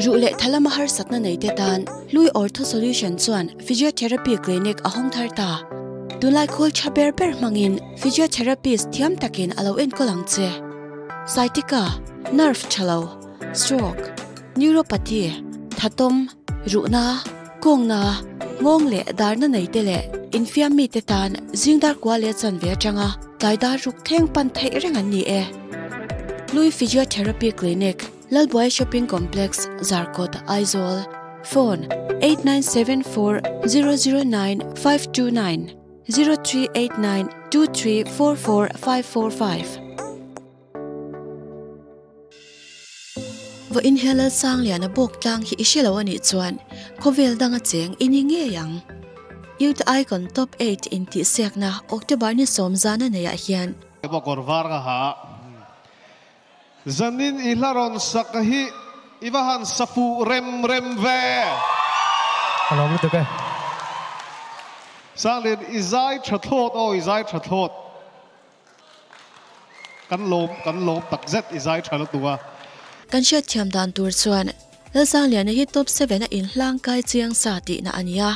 Ruh leh tha lama harsatna nei te tan Hlui Ortho Solution chuan Physiotherapy Clinic a hawng thar ta. Tunlai khawl tha ber ber hmangin Physiotherapist thiam takin a lo enkawl ang che. Sciatica, nerve tha lo, stroke, neuropathy, thatawm, ruhna, kawngna, nghawng leh darna nei te leh infiam mite tan zingdar kua leh chanve atanga tlai dar ruk thleng pan theih reng an ni e. Hlui Physiotherapy Clinic, Lalbuai Shopping Complex, Zarkawt, Aizawl, Phone, 8974 009 529, 0389 2344 545. Vawiin hian Lalsangliana bawk tlang hi i hre lo a nih chuan khawvel danga cheng i ni ngei ang. Youth Icon Top 8 intihsiakna October ni sawm zana neiah hian. Bawkawr var ka ha. Zanin i hla rawn sak hi i va han sa fuh rem rem ve. Ka lawm lutuk e. Sanglian i zai tha thlawt aw i zai tha thlawt. Kan lawm kan lawm tak zet i zai tha lutuk a. Kan hriatthiam dan tur chuan Lalsangliana hi top seven a inhlang kai chiang sa tihna a nia.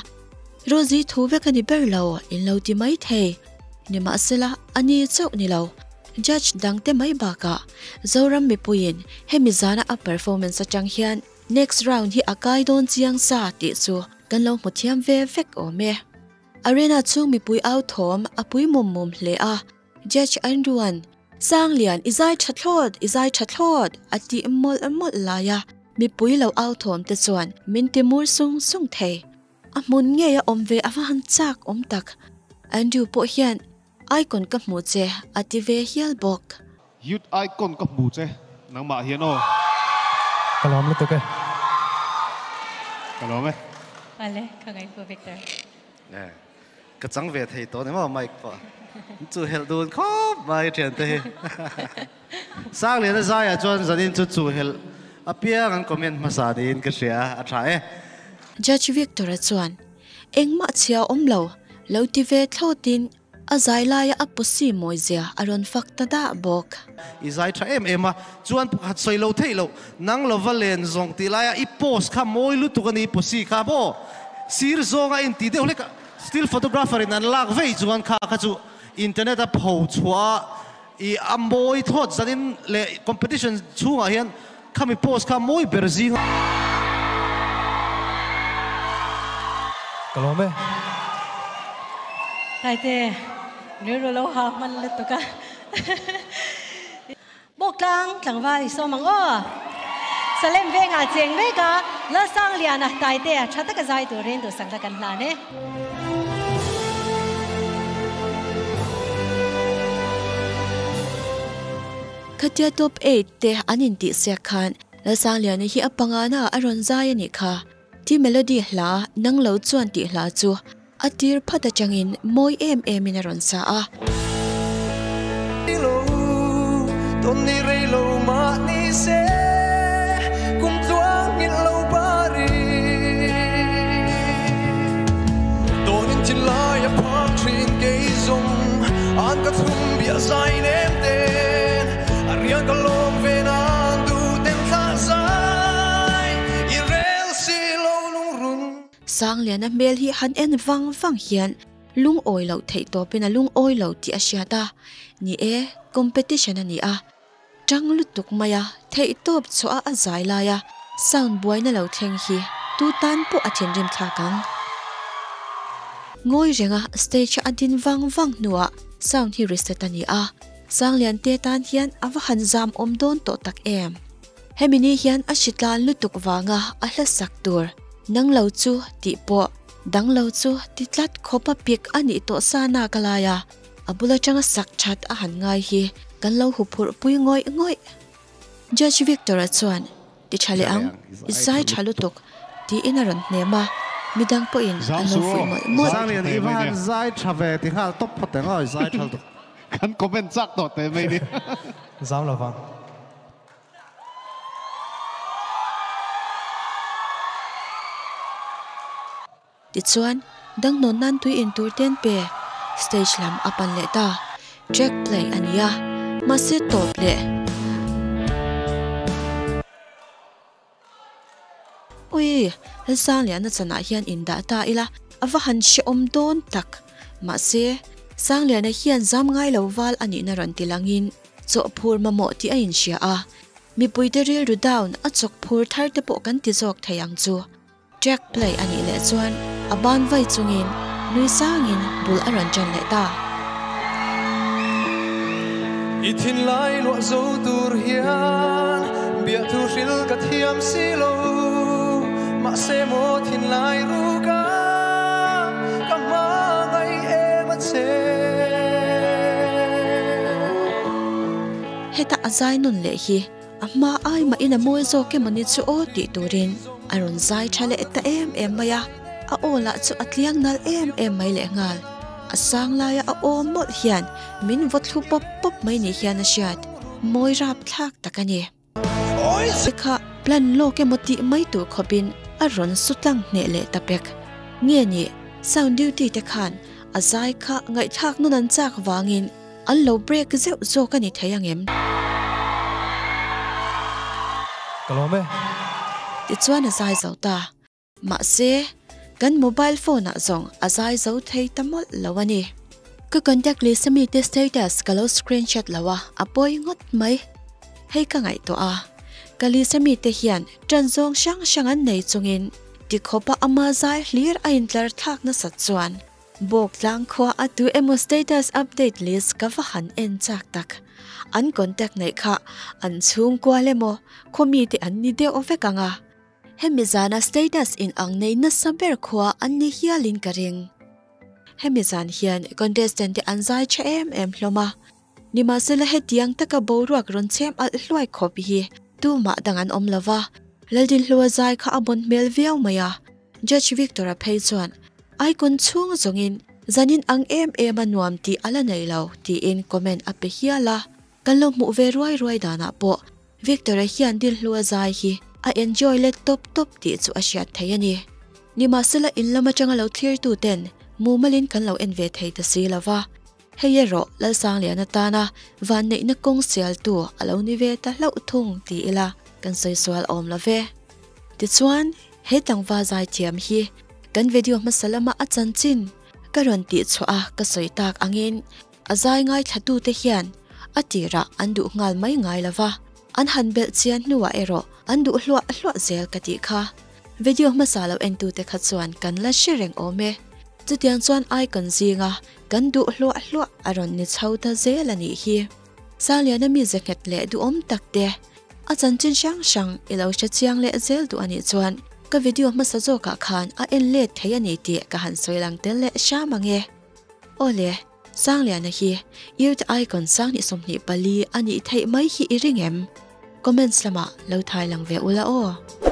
Rosie thu vek a ni ber lo in lo ti mai thei. Nimahsela a ni chauh ni lo. Judge dangte mai bakah Zoram mipuiin hemi zana a performance atang hian next round hi a kai dawn chiang sa tih chu kan lo hmu thiam ve vek awm e. Arena chhung mipui au thawm a pui mum mum hle a, Judge Andrew-a'n, Sanglian, i zai tha thlawt, i zai tha thlawt, a tih mawlh mawlh lai a, mipui lo au thawm te chuan min ti mur sung sung thei. A hmun ngei a awm ve a va han chak awm tak. Andrew pawh hian Icon ka hmu che a ti ve hial bawk. Youth Icon ka hmu che nangmah hian aw. Ka lawm lutuk e. Ka lawm e. Ale, ka ngaihpu Victor. E, ka chang ve thei tawh ni maw mic pawh. Chu helh dun khawp mai thiante hi. Sangliana zaiah chuan zanin chu chu helh apiang an comment hmasa niin ka hria a tha e. Judge Victor-a chuan Engmah chhia awm lo, lo ti ve thlawtin a zai laia a pusi mawi zia a rawn fak ta dah bawk. I zai tha em em a, chuan pakhat sawi lo theih loh, nang lova len zawng tih laia i post kha mawi lutuk a ni pusi kha maw? Sir zawnga inti deuh hlek a, still photographer in an lak vei chuan kha kha chu internet a pho chhuah a, i a mawi thlawt zanin leh competition chhungah hian Khami post kha mawi ber zing a. Ka lawm e. Taite, rilru lo ha hman lutuk a. Bawktlang tlangval i sawm ang aw. Salem vengah cheng mek a, Lalsangliana Taitea tha taka zai turin duhsakna kan hlan e. Khatia top eight te an intih siak khan Lalsangliana hi a pangana a rawn zai a nih kha. Ti melody hla nang lo chuan tih hla chu a tir phat atangin mawi em em in a rawn sa a. Sangliana hmel hi han en vang vang hian lungawi loh theih tawpin a lungawi lo tih a hriat a, ni e, competition a ni a, Tang lutuk mai a, theihtawp chhuah a a zai lai a, sound buaina lo thleng hi tu tan pawh a thinrim thlak ang. Ngawi renga stage a din vang vang hnuah sound hi reset a ni a, Sanglian te tan hian a va han zam awm dawn tawh tak em. Hemi ni hian a hritlan lutuk vanga a hla sak tur nang lo chu tih pawh dang lo chu ti tlat khawpa pik a nih tawh sa nak a lai a. A bul atanga sak that a han ngai hi kan lo huphurh pui ngawih ngawih. Judge Victor-a chuan, Ti tha leh ang, i zai tha lutuk, tiin a rawn hnem a, midang pawhin an lo fuih mawlh mawlh. Zanglian i va han zai tha ve ti nghal tawp phawt eng aw, i zai tha lutuk. Kan comment chak tawh teh mai ni. Zam lo vang. Tichuan, dangnawn nan tui in tur ten pe stage lam a pan leh ta. Track play a ni a, mahse tawp leh. Ui, Lalsangliana chanah hian indah ta ila, a va han hrehawm dawn tak. Mahse, Sangliana hian zam ngai lo val a nihna rawn ti langin chawhphur mamawh tih a inhria a, mipuite rilru down a chawkphur thar te pawh kan ti zawk thei ang chu. Track play a nih leh chuan a ban vai chungin nui sangin bul a rawn ṭan leh ta. I thinlai luah zo tur hian biahthu hril ka thiam si lo, mahse maw thinlai ruka ka hmangaih em a che. Heta a zai nun leh hi A hma ai mahin a mawi zawk emaw ni chu aw tih turin a rawn zai tha leh ta em em mai a, a aw lah chu a tliang nal em em mai lehnghal. A sang laia a aw mawlh hian min vaw thlu pawp pawp mai ni hian a hriat, mawi rap thlak tak a ni. Te kha plan lawk emaw tih mai tur khawpin a rawn su tlang hneh leh ta pek. Nge ni, sound duty te khan a zai kha ngaihthlak nawn an chak vangin An lo break zeuh zawk a ni thei ang em? Ka lawm e. Tichuan a zai zo ta. Mahse, kan mobile phone ah zawng a zai zo thei ta mawlh lo a ni. Ka contact list ami te status ka lo screenshot lo a, a pawi ngawt mai. Hei ka ngaihtuah a, ka list ami te hian ṭan zawng hrang hrang an nei chungin tikhawpa ama zai hlir a intlar thlak nasat chuan Bawktlang khua a tu emaw status update list ka va han en chak tak. An contact neih kha an chhungkual emaw khaw mite an ni deuh vek ang a. Hemi zana status in ang nei nasa ber khua an ni hialin ka ring. Hemi zan hian contestant te an zai tha em em hlawm a. Nimahsela hetiang taka boruak rawn chhem alh hluai khawp hi tumah dang an awm lova, Laldinhlua zai kha a bawn hmel viau mai a, Judge Victor-a phei chuan Icon chhung zawngin zanin ang em em a nuam tih a la nei lo tiin comment a pe hial a, kan lo hmuh ve ruai ruai danah pawh Victor-a hian Dinhlua zai hi a enjoy let tawp tawp tih chu a hriat thei a ni. Nimahsela in lam atanga lo thlirtu ten mumalin kan lo en ve thei ta si lova, Hei erawh Lalsanglian atana vanneihna kawng sialtu a lo ni ve ta hlauh thung ti ila kan sawi sual awm lo ve. Tichuan, he tlangval zaithiam hi kan video hmasa lama a chanchin ka rawn tihchhuah a ka sawi tak angin a zai ngaithlatute hian a tirah an duh nghal mai ngai lo va, an han belh chian hnuah erawh an duh hluah hluah zel ka tih kha. Video hmasa lo entute kha chuan kan la hre reng awm e. Chutiang chuan icon zinga Kan duh hluah hluah a rawn ni chho ta zel a nih hi. Sangliana mi ze nghet leh duhawm tak te, a chanchin hrang hrang i lo hre chiang leh zel duh a nih chuan ka video hmasa zawkah khan a en let thei a ni tih ka han sawi lang tel leh hram ang e. Awle, Sangliana hi Youth Icon 2024 a nih theih mai hi i ring em? Comments lamah lo thai lang ve ula aw.